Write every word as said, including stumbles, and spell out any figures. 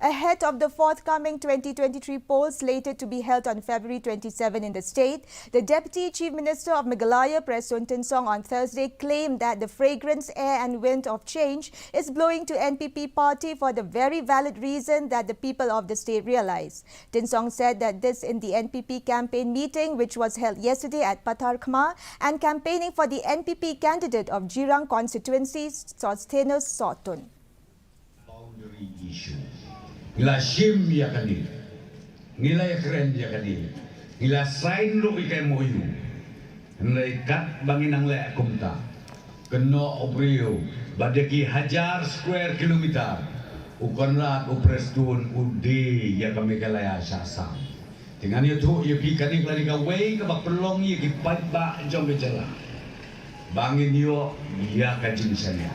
Ahead of the forthcoming twenty twenty-three polls slated to be held on February twenty-seven in the state, the Deputy Chief Minister of Meghalaya, Prestone Tynsong, on Thursday claimed that the fragrance air and wind of change is blowing to N P P party for the very valid reason that the people of the state realize. Tynsong said that this in the N P P campaign meeting, which was held yesterday at Patharkhmah, and campaigning for the N P P candidate of Jirang constituency, Sosthenes Sohtun. Boundary issue. Ngi la shim ïa kane. Ngi la ïakren ïa kane. Ngi la sign ruh ïa ka M O U. Hynrei katba ngi nang leh kumta, kynnoh u briew ba da ki hajar square kilometer u Conrad u Prestone u die ïa ka Meghalaya sha Assam. Te ngan ïathuh ïa phi, kane ka la dei kawei kaba pynlong ïa ki paidbah jong ka jylla ba ngin ïoh ïa ka jingshaniah.